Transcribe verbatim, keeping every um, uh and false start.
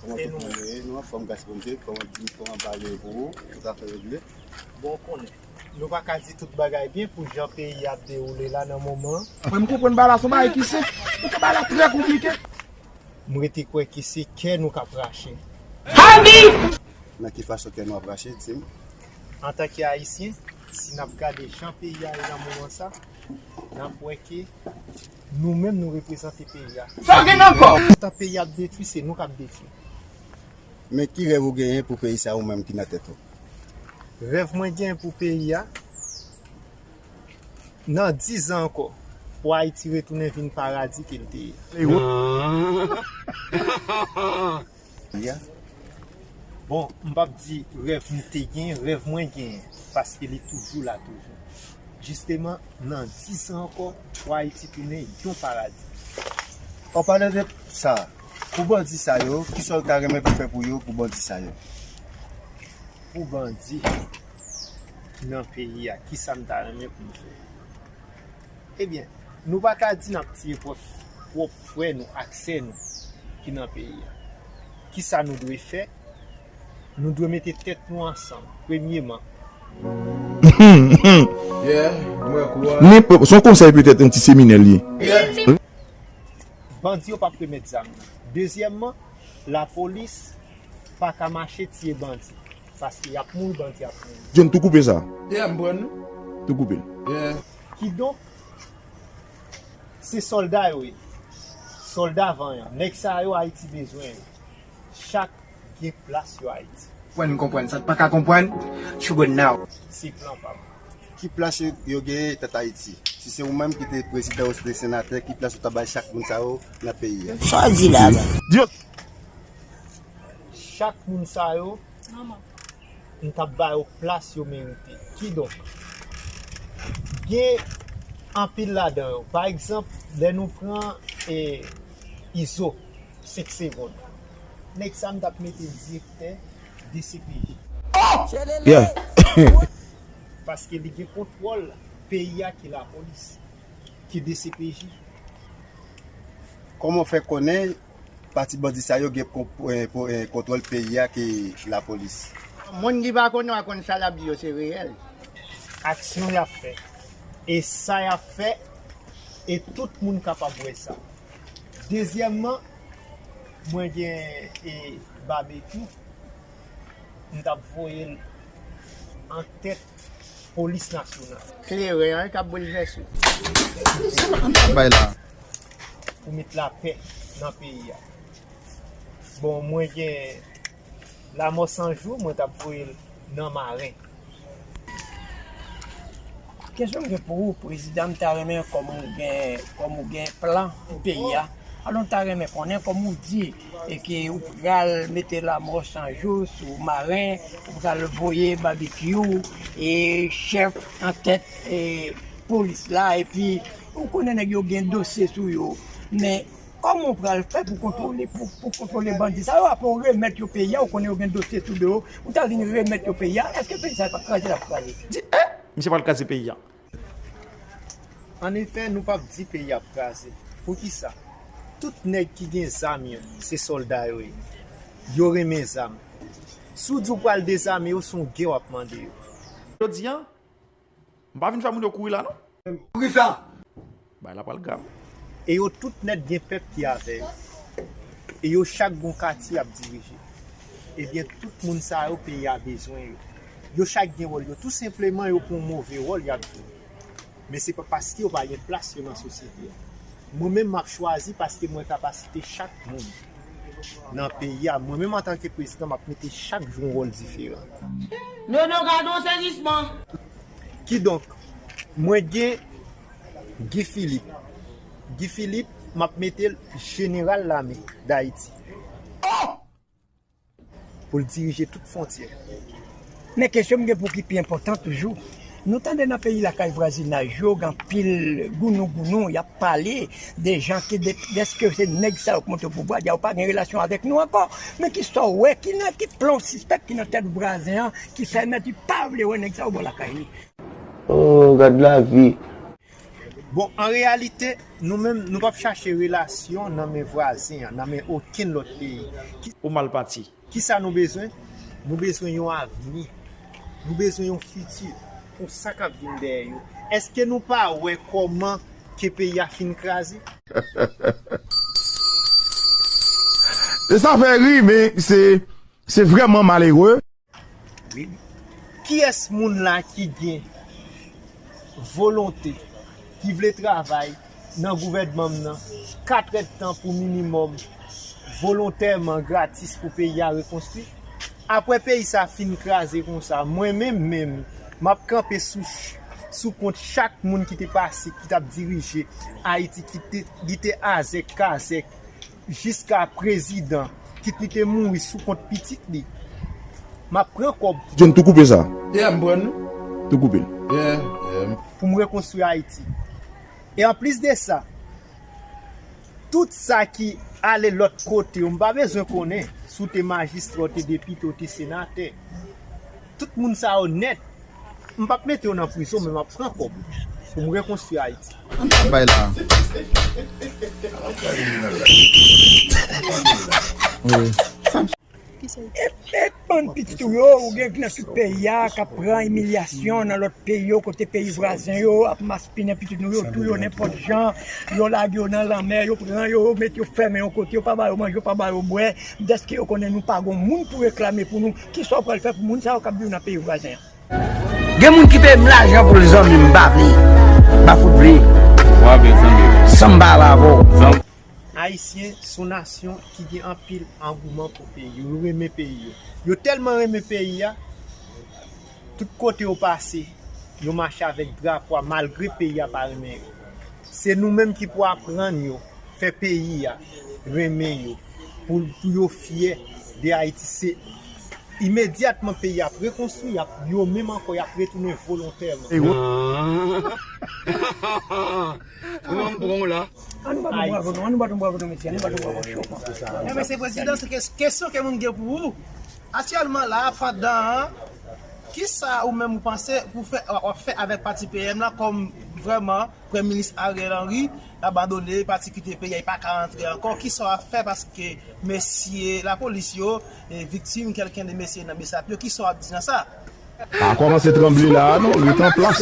Kòman tout moun ye? Nou anfòm, gras Bondye. Kòman di, kòman bagay pou ou? Tout afè regle? Bon, ou konnen. Nou pa ka di tout bagay byen pou jan peyi a ap dewoule la nan moman an. Mwen, m konprann bagay la, se yon bagay ki senp. Poutèt bagay la trè konplike. M rete kwè ke se kè nou k ap rache. Nan ki fason kè nou ap rache, di m? Antanke Ayisyen, si n ap gade jan peyi a ye nan moman sa, n ap wè ke nou menm nou reprezante peyi a. Sa w gen nan kò w? Pandan peyi a ap detwi, se nou k ap detwi. Men ki rèv ou genyen pou peyi sa, ou menm ki nan tèt ou? Rèv mwen genyen pou peyi a, nan diz an ankò, pou Ayiti retounen vin paradi ke l te ye. Ya. Bon, m p ap di rèv m te genyen, rèv mwen genyen, paske li toujou la toujou. Jisteman, nan diz an ankò, pou Ayiti tounen yon paradi. An palan de sa, pou bandi sa yo, kisa w ta renmen pou fè pou yo, pou bandi sa yo? Pou bandi nan peyi a, kisa m ta renmen pou m fè? Ebyen, nou pa ka di n ap tiye pwòp, pwòp frè nou ak sè nou ki nan peyi a. Kisa nou dwe fè? Nou dwe mete tèt nou ansanm, premyeman. Yeah, mwen kwè. Nenpòt, se yon konsèy petèt, yon ti seminè li ye. Yeah. Bandi yo p ap remèt zam nan. Dezyèmman, lapolis pa ka mache tiye bandi. Paske y ap mouri, bandi ap mouri. John, tou koupe sa. Yeah, m pran nou. Tou koupe l. Yeah. Kidonk, se sòlda yo ye. Sòlda vanyan. Nèg sa yo Ayiti bezwen yo. Chak gen plas yo Ayiti. Konprann, konprann. Sa k pa ka konprann, Sugar Now. Se plan pa m. Ki plas yo, yo genyen tèt Ayiti? Si se ou menm ki te prezidan ouswa te senatè, ki plas ou ta bay chak moun sa yo nan peyi a? Sa w di la, man? Di yo. Chak moun sa yo, m t ap ba yo plas yo merite. Kidonk, gen anpil ladan yo. Pa egzanp, lè nou pran, e, Izo, senk segonn. Nèg sa m t ap mete l direktè D C P J. Yeah. Paske li gen kontwòl peyi a ki lapolis, ki D C P J. Kòman w fè konnen pati bandi sa yo gen kon-, eh, po-, eh, kontwòl peyi a ke lapolis? Moun ki pa konnen, w a konn sa l ap di yo se reyèl. Aksyon y ap fè. E sa y ap fè, e tout moun kapab wè sa. Dezyèmman, mwen gen, e, Babekyou, m t ap voye l an tèt polis nasyonal. Kleren an k ap boulvèse. Bay la. Pou met lapè nan peyi a. Bon, mwen gen Lamò San Jou, mwen t ap voye l nan Maren. Kesyon m gen pou ou, prezidan, m ta renmen kòm ou gen, kòm ou gen plan pou peyi a. Alò, m ta renmen konnen kòm ou di e ke ou pral mete Lamò San Jou sou Maren, ou pral voye Babekyou e chèf an tèt e polis la, epi ou konnen nèg yo gen dosye sou yo. Men kòman w pral fè pou kontwole, pou, pou kontwole bandi sa yo, apre w remèt yo peyi a, ou konnen yo gen dosye sou do yo, ou ta vin remèt yo peyi a, èske peyi sa yo p ap kraze, l ap kraze? Di, eh, misye pral kraze peyi a. Annefè, nou p ap di peyi ap kraze. Poukisa? Tout nèg ki gen zam yo, se sòlda yo ye. Yo renmen zam. Si w di w pral dezame yo, se yon gè w ap mande yo. Jodi a, m pa vin fè moun yo kouri la, non. Poukisa? Bagay la pral grav. E yo tout nèt gen pèp ki avè yo. E yo chak gon katye y ap dirije. Ebyen, tout moun sa yo, peyi a bezwen yo. Yo chak gen wòl yo. Tou senpleman, yo pran yon move wòl, y ap jwe. Men se pa paske yo pa gen plas yo nan sosyete a. Mwen menm, m ap chwazi paske m wè kapasite chak moun nan peyi a. Mwen menm, antanke prezidan, m ap mete chak jou yon wòl diferan. Nono, gade yon sezisman! Kidonk, mwen gen Guy Philippe. Guy Philippe, m ap mete l jeneral lame Dayiti. Pou l dirije tout fwontyè. Men kesyon m gen pou ki pi enpòtan toujou, nou tande nan peyi lakay vwazinaj yo, gen anpil gounou gounou, y ap pale de jan ke de, dèske se nèg sa yo k monte o pouvwa, di a yo pa gen relasyon avèk nou ankò. Men ki sa w wè, ki nan, ki plan w sispèk ki nan tèt vwazen an, ki fè mèt li pa vle wè nèg sa yo bò lakay li? Oh, gad lavi. Bon, an reyalite, nou menm, nou p ap chache relasyon nan men vwazen an, nan men okenn lòt peyi. Ki, Ou mal pati. Kisa nou bezwen? Nou bezwen yon avni. Nou bezwen yon fiti pou sa k ap vin dèyè yo. Èske nou pa wè kòman ke peyi a fin kraze? E sa fè ri, men se se vrèman malere. Kiyès moun la ki gen volonte, ki vle travay nan gouvènman m nan, kat èdtan pou minimòm, volontèman, gratis pou peyi a rekonstwi? Apre peyi sa fin kraze konsa, mwen menm menm, m ap kanpe sou, sou kont chak moun ki te pase, ki t ap dirije Ayiti, ki te, li te azèk kazèk, jiska prezidan, kit li te mouri sou kont pitit li. M ap pran kòb. John, tou koupe sa. Yeah, m pran. Tou koupe l. Yeah, yeah. Pou m rekonstwi Ayiti. E anplis de sa, tout sa ki ale lòt kote yo, m pa bezwen konnen si w te majistra, w te depite, w te senatè. Tout moun sa yo nèt, m p ap mete yo nan prizon, men m ap pran kòb pou m rekonstwi Ayiti. Bay la. E, e bann pitit ou yo, ou gen nan tout peyi a, k ap pran imilyasyon nan lòt peyi yo, kote peyi vwazen yo ap maspinen pitit nou yo, tou yo nenpòt jan, yo lage yo nan lanmè, yo pran yo, yo mete yo fèmen yon kote, yo pa ba yo manje, yo pa ba yo bwè, dèske yo konnen nou pa gon moun pou reklame pou nou, kisa w pral fè pou moun sa yo k ap viv nan peyi vwazen an? Gen moun ki peye m lajan pou l zanmi m, m pa vle. M pa fout vle. San m pa la avè w. Ayisyen se yon nasyon ki gen anpil angouman pou peyi yo. Yo renmen peyi yo. Yo tèlman renmen peyi a, tout kote yo pase, yo mache avèk drapo a malgre peyi a pa renmen yo. Se nou menm ki pou aprann yo fè peyi a renmen yo, pou, pou yo fyè de Ayiti. Se imedyatman peyi a ap rekonstwi, y ap, yo menm ankò, y ap retounen volontèman. An nou bat yon bravo non, an nou bat yon bravo non mesye, an nou bat yon bravo cho. Men mesye prezidan, se kes- kesyon ke moun gen pou ou. Aktyèlman la, pandan an, kisa ou menm ou panse pou fè, w ap fè avèk pati P M la kòm vrèman Premye Minis Ariel Henry abandone, pati kite peyi a, li pa ka rantre ankò? Kisa w ap fè paske mesye lapolis yo e viktim kèlken de mesye nan B S A P yo, kisa w ap di nan sa? Pa kòmanse tranble la a non, ret an plas.